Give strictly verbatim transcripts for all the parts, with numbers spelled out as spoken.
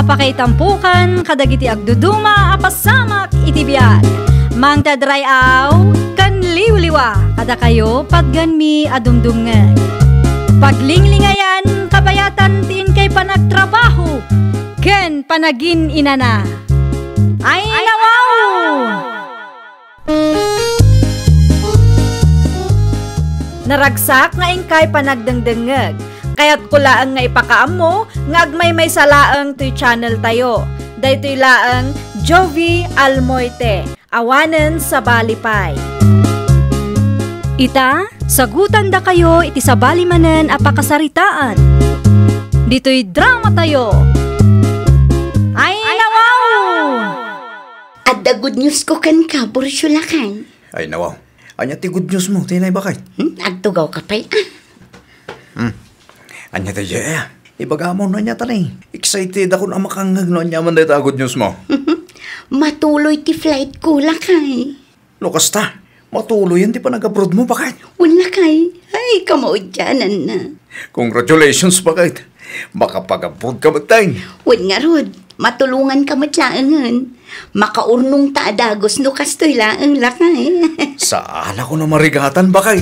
Pakaitampokan kadagiti agduduma a pasamak iti biag. Mangted ray-aw ken liwliwa kadakayo patgenmi a dumdumngeg. Paglinglingayan, kabayatan ti inkay panagtrabaho ken panagin-inana. Ay, nawaw! Naragsak nga inkay panagdengdengngeg. Kayatko laeng nga ipakaammo nga agmaymaysa laeng toy channel tayo. Daytoy laeng Jovie Almoite, awanen sabali pay. Ita, sagutandakayo iti sabali manen a pakasaritaan. Ditoy drama tayo. Ay, nawaw! Adda good news ko kenka, Burcio, lakay. Ay, nawaw. Ania ti good news mo, Tinay Bakay? Hmm? Agtugaw ka pay, ah. Hmm. Ania ti, Jay, ah? Ibagam no ania ta ni. Excited ako a makangngeg no ania man dayta a good news mo. Matuloy ti flight ko, lakay. No kasta, matuloyen ti panag-abroad mo, Bakay? Wen, lakay. Ay, kamaudiananna. Congratulations, Bakay. Makapag-abroad ka met, tay. Wen ngarud, matulonganka met laengen. Makaurnongta a dagus no kastoy laeng, lakay. Saanakon a marigatan, Bakay.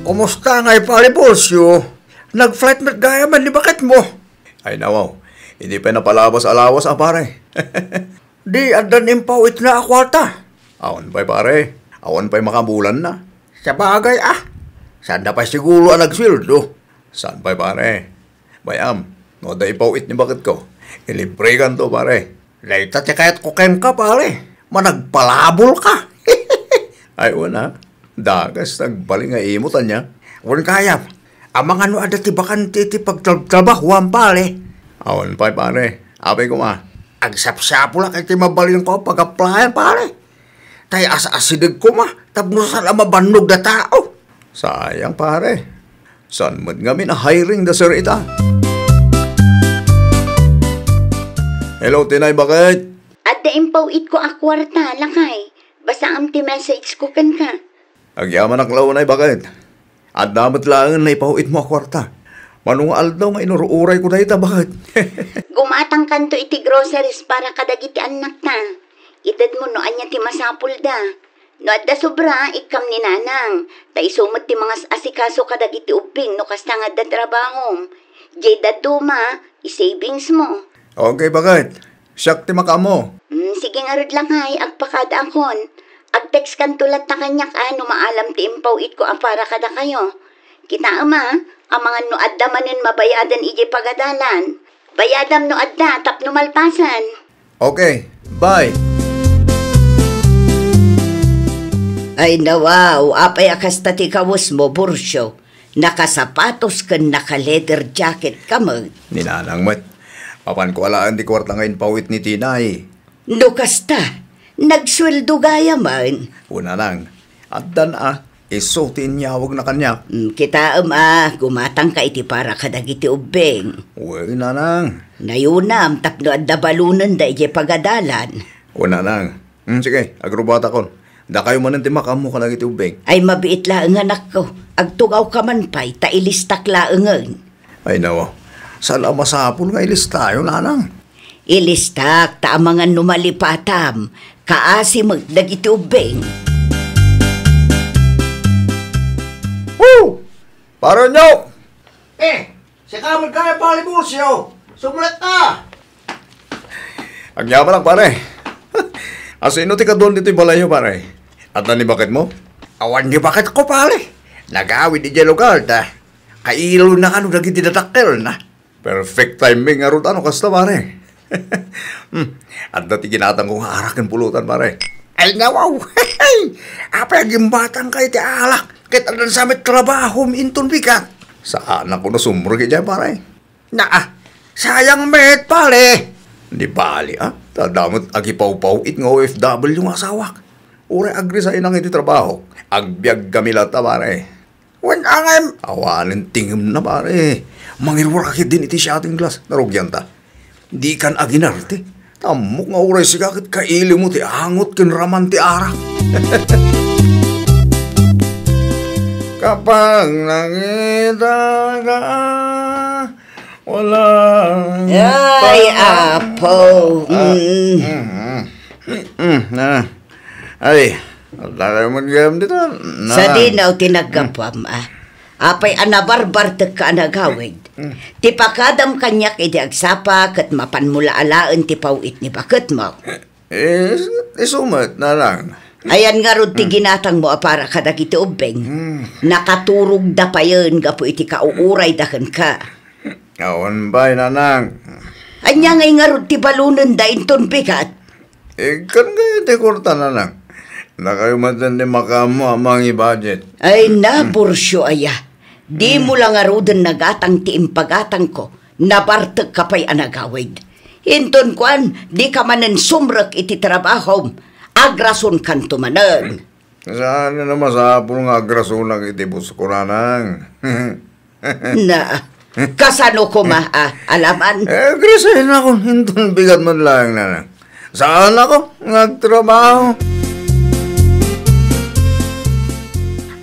Kumusta ngay, Pare Burcio? Nag-flight met gayam ni baketmo? Ay, nawaw. Idi pay napalabas a lawas a, pare. Di addan impaw-itna a kuarta? Awan pay, pare. Awan pay makabulanna. Sabagay, ah. Saanda pay siguro a nagsueldo. Saan pay, pare? Bay-am, no adda impaw-it ni baketko, ilibrekanto, pare. Dayta ti kayatko kenka, pare. Managpalabol ka. Ay, wen, ah. Dagas, nagbalin nga imot, ania? Wen, kayam. Amangan no adda ti bakante iti pagtrabtrabahoam, pare. Awan pay, pare. Apay koma, agsapsapulak iti mabalinko a pag-applyan, pare. Tay as-asideg koma tapno saan a mabannog da tao. Sayang, pare. Saan met ngamin a hiring da sir ita? Hello, Tinay, bakit? Adda impaw-itko a kuarta, lakay. Basaam ti message ko kenka. Agyamanak la unay, bakit? Adda met laeng naipaw-itmo a kuarta. Mano nga aldaw nga inur-urayko dayta, bakit? Gumatangkanto iti groceries para kadagiti annakta. Itedmo no ania ti masapulda. No adda sobra, ikkam ni nanang. Ta isu met ti mangas-asikaso kadagiti ubbing no kasta nga adda trabahom. Diay dadduma, i-savingsmo. Okay, bakit? Siak ti makaammo. Hmm, sige ngarud, lakay, agpakadaakon. Agtextkanto latta kaniak a no maalam ti impaw-itko a para kadakayo. Kitaem a, amangan no adda manen mabayadan idiay pagadalan. Bayadam no adda tapno malpasen. Okay, bye. Ay, nawaw, apay a kasta ti kawesmo, Burcio? Nakasapatos ken naka-leather jacket ka met. Ni nanang met. Mapanko alaen ti kuarta nga impaw-it ni Tinay. No kasta, nagsueldo gayamen. O nanang, addan a, isu ti inyawagna kaniak. Mm, kitaem a, gumatangka iti para kadagiti ubbing. Wen, nanang. Nayunam tapno adda balonenda idiay pagadalan. O nanang. Mm, sige, agrubatakon. Dakayo manen ti makaammo kadagiti ubbing. Ay, mabiit laeng, anakko. Agtugawka man pay, ta ilistak laengen. Ay, nawa. Saan a masapul nga ilistayo, nanang? Ilistak, ta amangan no malipatam, kaasi met dagiti ubbing. Woo! Pare Nyo! Eh, sika met kaya, Pare Burcio. Sumulek ka! Agyamanak, pare. Asino ti kaduan ditoy balayyo, pare? Adda ni baketmo? Awan ni baketko, pare. Nagawid idiay lugar, ta kailawna kano dagiti dadakkelna. Perfect timing ngarud no kasta, pare. Hmm, adda ti ginatangko nga arak ken pulutan, pare. Ay, nawaw! Apay a gimbatangka iti alak? Ket addan sa met trabahom inton bigat. Saanak a sumrek idiay, pare. Naa, sayang met, pare. Di bali, ah. Ta adda met agipawpaw-it nga O F W nga asawak. Uray agresignak iti trabahok, agbiag kami latta, pare. Wen, angem. Awanen tingemna, pare. Mangirurak ketdin iti shooting glass. Narugianta. Dikan aginarte. Ammok nga uray sika ket kailimo ti angot ken raman ti arak. Kapag nakita ka, walang Ay, pag- apo. Ah, Mm. mm, mm, mm, na. Ay, talaga man gayam dito. Na. Sadino ti naggapuam, ah? Apay a nabarbartek ka a nagawid? Mm. Ti pakadam kaniak idi agsapa ket mapanmo la alaen ti paw-it ni baketmo. Eh, isu met, nanang. Ayan ngarud ti Hmm. ginatangmo a para kadagiti ubbing. Hmm. Nakaturogda payen gapu iti kauurayda kenka. Awan pay, nanang. Ania ngay ngarud ti balonenda inton bigat? Ikkan ngay ti kurta, nanang. Dakayo met ti makaammo a mangi-budget. Ay, Hmm. nabursyo aya. Dimo Hmm. la ngaruden nagatang ti impagatangko. Nabartek ka pay a nagawid. Inton kuan, dika manen sumrek iti trabahom. Agrasonkanto manen. Saan a masapul nga agrasonak iti boss ko, nanang? Na, kasano koma, ah, alaman? Eh, agrasaynakon, inton bigat met laeng, nanang. Saanakon nga agtrabaho.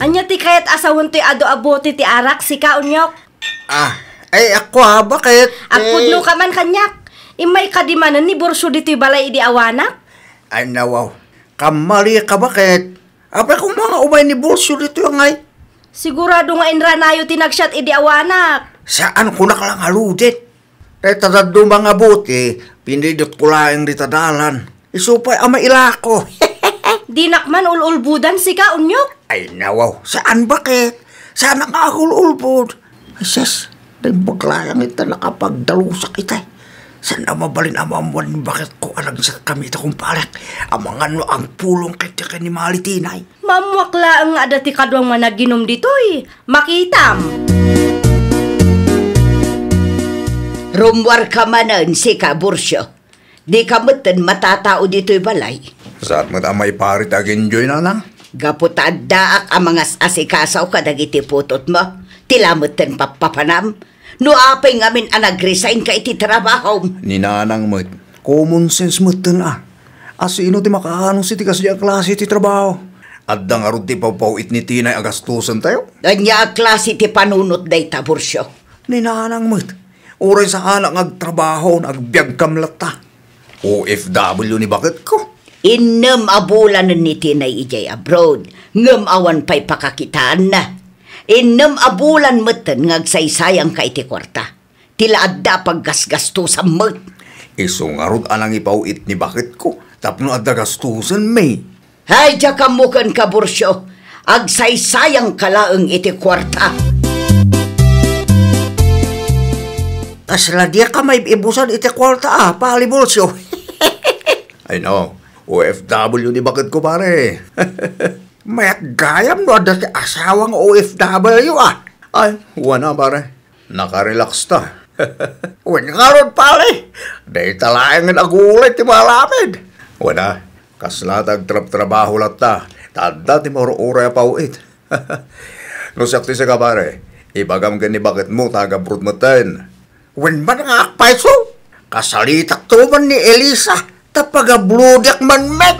Ania ti kayat a sawen toy adu a bote ti arak, sika, Onyok? Ah, ay, ako, ah, bakit? Agpudno Eh, ka man kaniak. Immay kadi manen ni Borsyo ditoy balay idi awanak? Ay, nawaw. Kamali ka, bakit? Apay koma nga umay ni Borsyo ditoy, angay? Sigurado nga inranayo ti nagsiat idi awanak. Saan ko naklangaludit? Dayta dadduma nga bote, pinidot ko laeng dita dalan. Isu pay a mailako. Dinak man ul-ulbodan, sika, Onyok? Ay, nawaw. Saan, bakit? Saan nga agul-ulbod? Ay, sus, naimbag laeng ita nakapagdalusak itay. Saan a mabalin a maammuan ni bakit ko a nagsiat kami ita, kumparek? Amangan no agpulong ket ken ni Malitinay. Maammuak laeng nga adda ti kaduang managinum ditoy. Makitam. Rummuarka manen, sika, Borsyo. Dika metten matatao ditoy balay. Saat met a maiparit aginjoy, nanang? Gapu ta addaak a mangas-asikaso kadagiti putotmo, ti la metten pappapanam. No apay ngamin a nag-resign ka iti trabahom? Ni nanang met, common sense metten a. A sino ti makaanus iti kasdi a klase ti trabaho? Adda ngarud ti pawpaw-it ni Tinay a gastusen tayo? Ania a klase ti panunot dayta, Borsyo? Ni nanang met, uray saanak nga agtrabaho, agbiagkam latta. O F W ni baketko. Innem a bulanen ni Tinay idiay abroad, ngem awan pay pakakitaanna. Innem a bulan metten nga agsaysayangka iti kuarta. Ti la adda a paggasgastusam met. Isu ngarud a nangipaw-it ni baketko tapno adda gastusenmi. Ay, diak ammo kenka, Borsyo. Agsaysayangka laeng iti kuarta. Kasla diak a maib-ibusan iti kuarta, a, pali, Borsyo. Ay, no. O F W ni baketko, pare. Mayat gayam no adda ti asawa nga O F W, a. Ay, wana, pare. Nakarelax ta. Wen ngarud, pare. Dayta laengen a gulay ti maaramid. Wana, kasla ta agtrabtrabaho latta, ta adda ti maur-uray a paw-it. No siak ti sika, pare, ibagam ken ni baketmo ta agabroad metten. Wen man nga agpayso, kasalitak to man ni Elisa, ta pagabrodiak man met.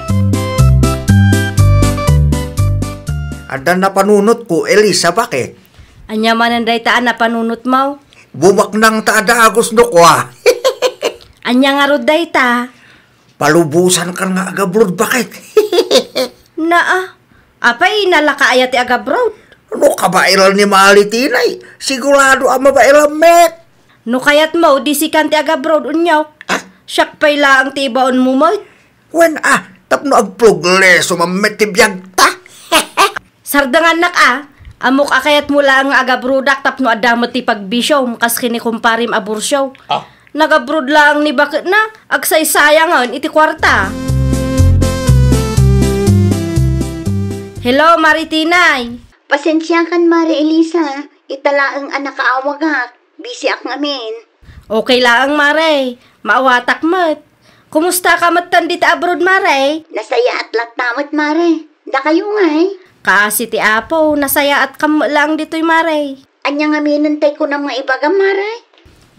Adda napanunotko, Elisa, bakit? Ania manen dayta a napanunotmo? Bumaknang ta a dagus no kua. Ania ngarud dayta? Palubosankan nga agabroad, bakit? Naa, apay, nalaka aya ti agabroad? No kabaelan ni Malitinay, sigurado a mabaelan met. No kayatmo, di sikan ti agabroad, Onyok. Ah? Siak pay laeng ti ibaonmo met. Wen, ah, tapno agprogreso man met ti biagta. Sardengannak, a. Ammok a kayatmo laeng nga agabrodak tapno adda met ti pagbisiom kas ken ni kumparem a Borsyo. Ah. Nagabroad laeng ni baketna, agsaysayangen iti kuarta. Hello, Mari Tinay. Pasensiakan, Mari Elisa. Ita laeng a nakaawagak. Busyak ngamin. Okay laeng, Mare. Maawatak met. Kumusta ka metten dita abroad, Mare? Nasayaat latta met, Mare. Dakayo ngay? Kaasi ti Apo, nasayaat kam met laeng ditoy, Mare. Ania ngaminen tay kunam nga ibagam, Mare?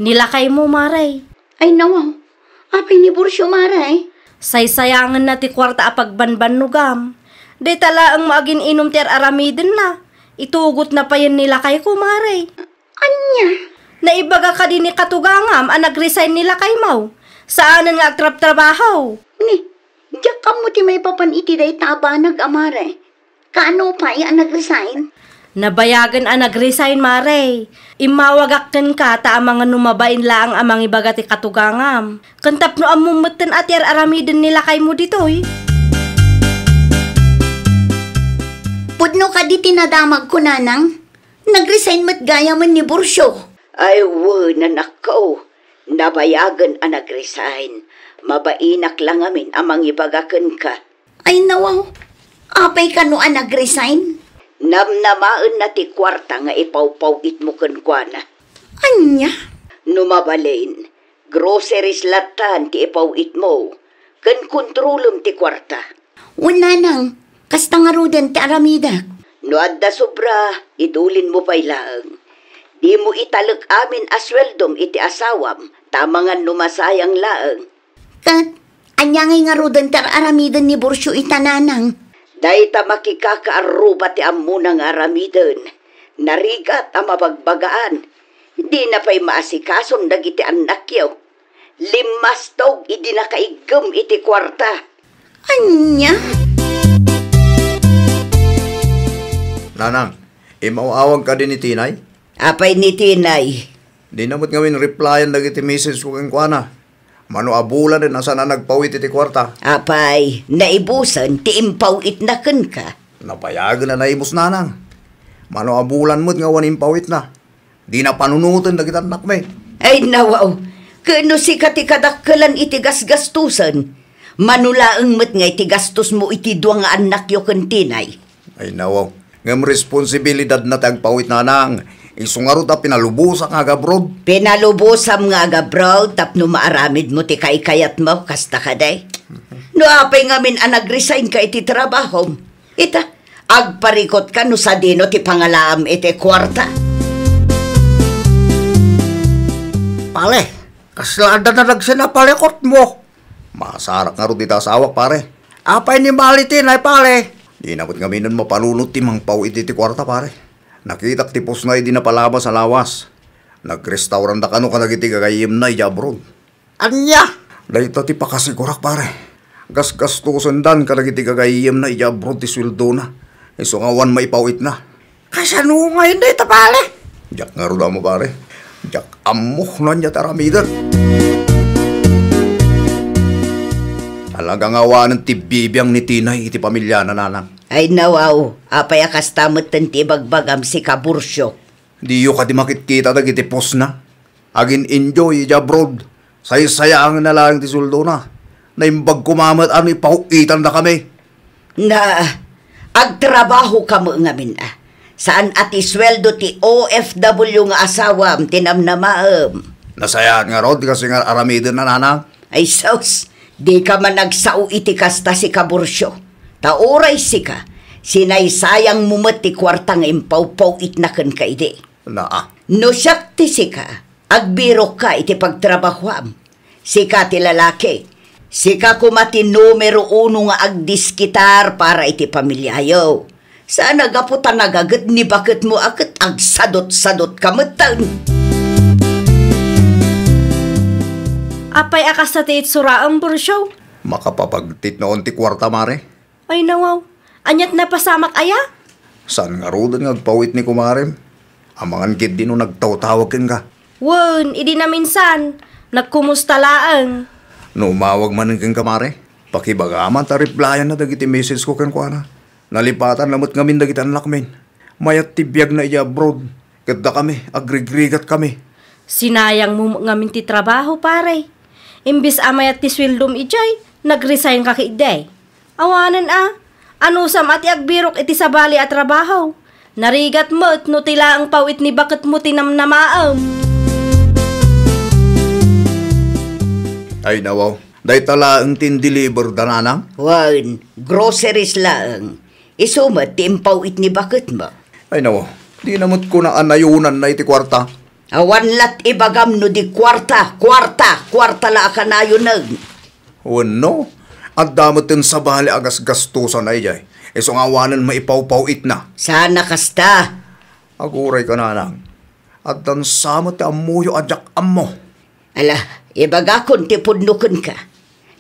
Ni lakaymo, Mare. Ay, nawaw. Apay ni Borsyo, Mare? Saysayangenna ti kuarta a pagbanbannogam. Dayta laeng mo agin-inum ti ar-aramidenna. Itugotna payen ni lakayko, Mare. Ania? Naibaga kadi ni katugangam a nag-resign ni lakaymo. Saanen nga agtrabtrabaho. Ni, diak ammo ti maipapan iti dayta a banag a Mare. Kaano pay a nag-resign? Nabayagen a nag-resign, Mare. Immawagak kenka ta amangan no mabain laeng a mangibaga ti katugangam. Ken tapno ammom metten a ti ar-aramiden ni lakaymo ditoy. Pudno kadi ti nadamagko, Nanang? Nag-resign met gayamen ni Burcio. Ay, wen, anakko. Nabayagen a nag-resign. Mabainak la ngamin a mangibaga kenka. Ay, nawaw. Apay kano a nag-resign? Namnamaenna ti kuarta nga ipawpaw-itmo kenkuana. Ania? No mabalin, groceries lattan ti ipaw-itmo, ken kontrolem ti kuarta. Wen, Nanang, kasta ngaruden ti aramidek. No adda sobra, idulinmo pay laeng. Dimo italek amin a sueldom iti asawam, ta amangan no masayang laeng. Ket ania ngay ngaruden ti ar-aramiden ni Burcio ita, Nanang? Dayta makikakaarruba ti ammona nga aramiden. Narigat a mabagbagaan. Dina pay maasikason dagiti annakyo. Limmastog idi nakaiggem iti kuarta. Ania? Nanang, imaw-awag kadi ni Tinay? Apay ni Tinay? Dina met ngamin replyan dagiti message ko kenkuana. Mano a bulanen a saan a nagpaw-it iti kuarta. Apay, naibusen ti impaw-itna kenka? Nabayagen a naibus, Nanang. Mano a bulan met nga awan impaw-itna. Dina panunoten dagiti annakmi. Ay, nawaw. Ken no sika ti kadakkelan iti gasgastusen, mano laeng met nga iti gastosmo iti dua nga annakyo ken Tinay. Ay, nawaw. Ngem responsibilidadna ti agpaw-it, Nanang. Isu ngarud a pinalubosak nga agabroad. Pinalubosam nga agabroad tapno maaramidmo ti kaykayatmo, kasta kadi? No apay ngamin a nag-resign ka iti trabahom, ita, agparikotka no sadino ti pangalaam iti kuarta. Pale, kasla adda nalagsen a parikotmo? Masarak ngarud ita asawak, pare. Apay ni Malitin ay, pare? Dina met ngaminen mapanunot ti mangpaw-it iti kuarta, pare. Nakitak ti postna idi napalabas a lawas. Nagrestauranta kano kadagiti gagayyemna idiay abroad. Ania? Dayta ti pakasigurak, pare. Gasgastosendan kadagiti gagayyemna idiay abroad ti sueldona. Isu nga awan maipaw-itna. Kasano ngay dayta, pare? Diak ngarud ammo, pare. Diak ammo no ania ti aramiden. Talaga nga awanen ti bibiang ni Tinay iti pamiliana, Nanang. Ay, nawaw, apay a kasta metten ti ibagbagam, sika Burcio? Diyo kadi makitkita dagiti postna? Agin-enjoy idiay abroad. Saysayaenna laeng ti sueldona. Naimbag koma met a no ipaw-itandakami. Na, agtrabaho ka met ngamin a. Saan a ti sueldo ti O F W nga asawam ti namnamaem. Nasayaat ngarud ti kas-, nga aramiden, Nanang. Ay sus, dika man agsao iti kasta, sika Burcio. Ta uray sika, sinaysayangmo met ti kuarta nga impawpaw-itna kenka idi. Naa. No siak ti sika, agbirokka iti pagtrabahoam. Sika ti lalaki. Sika koma ti numero uno nga agdiskitar para iti pamiliayo. Saan a gapu ta nagaget ni baketmo a ket agsadot-sadotka metten. Apay a kasta ti itsuraem, Burcio? Makapapagtitnaon ti kuarta, mare. Ay, nawaw. Aniat napasamak aya? Saan ngaruden nga agpaw-it ni kumarem? Amangan ketdi no nagtawtawag kenka. Wen, idi naminsan, nagkumusta laeng. No umawag manen kenka, mare, pakibagam ta replyanna dagiti message ko kenkuana. Nalipatan la met ngamin dagiti annakmin. Mayat ti biagna idiay abroad. Ket dakami, agrigrigat kami. Sinayangmo met ngamin ti trabaho, pare. Imbes a mayat ti sueldom idiay, nag-resign ka ketdi. Awanen a, anusam a ti agbirok iti sabali a trabaho. Narigat met no ti laeng paw-it ni baketmo ti namnamaem. Ay, nawaw. Dayta laeng ti in-deliver da, nanang? Wen, groceries laeng. Isu met ti impaw-it ni baketmo. Ay, nawaw. Dina met kuna a nayonanna iti kuarta. Awan lat ibagam no di kuarta, kuarta, kuarta la a kanayonen. Wenno, adda met ti sabali a gasgastosanna idiay. Isu nga awanen maipawpaw-itna. Saan a kasta? Aguray ka, nanang. Addan sa met ti ammoyo a diak ammo. Ala, ibagakon ti pudno kenka.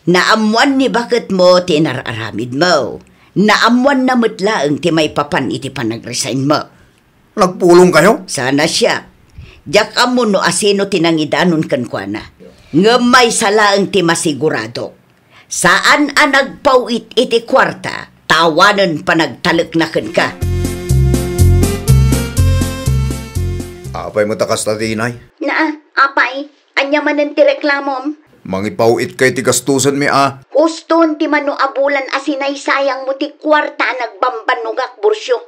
Naammoan ni baketmo ti inar-aramidmo. Naammoanna met laeng ti maipapan iti panag-resignmo. Nagpulongkayo? Saan a siak. Diak ammo no asino ti nangidanon kenkuana. Ngem maysa laeng ti masigurado. Saan a nagpaw-it iti kuarta, ta awanen panagtalekna kenka. Apay met a kasta, Tinay? Naa, apay, ania manen ti reklamom? Mangipaw-itka iti gastusenmi a. Huston ti mano a bulan a sinaysayangmo ti kuarta a nagbambannogak, Bursio.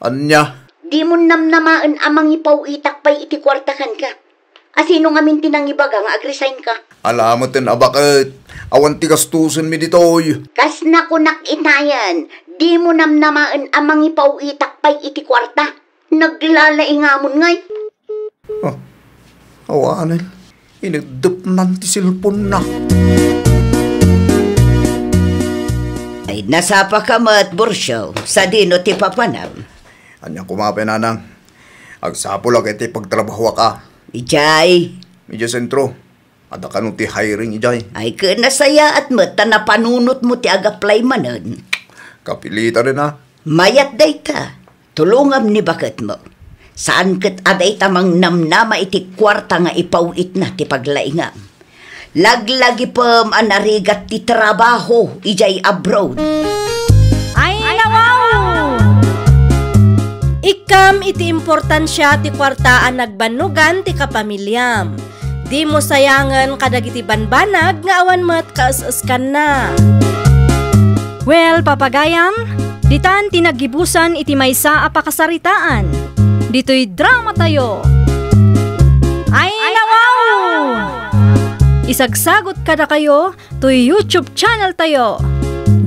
Ania? Dimon namnamaen a mangipaw-itak pay iti kuarta kenka. Asino ngamin ti nangibaga nga agresignka? Ala meten a baket. Awan ti gastusenmi ditoy. Kas nakunak itayen, dimo namnamaen a mangipaw-itak pay iti kuarta. Naglalaingamon ngay. Ah, awanen. Ineddepnan ti cellphone-na. Ay, nasapaka met, Bursio. Sadino ti papanam? Ania koma pay, nanang. Agsapulak iti pagtrabahoak a. Idiay? Idiay sentro. Adda kano ti hiring idiay? Ay, ket nasayaat met ta napanunotmo ti ag-apply manen. Kapilitanen a. Mayat dayta. Tulongam ni baketmo. Saan ket a dayta mangnamnama iti kuarta nga ipaw-itna ti paglaingam. Laglagipem a narigat ti trabaho idiay abroad. Ay, nawaw! Ikkam iti importansia ti kuarta a nagbannogan ti kapamiliam. Dimo sayangen kadagiti banbanag nga awan met kaes-eskanna. Well, papagayam, ditan ti naggibusan iti maysa a pakasaritaan. Ditoy dramatayo. Ay, nawaw! Isagsagot kadakayo toy YouTube channel tayo,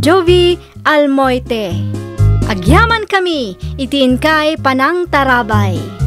Jovie Almoite. Agyamankami iti inkay panangtarabay.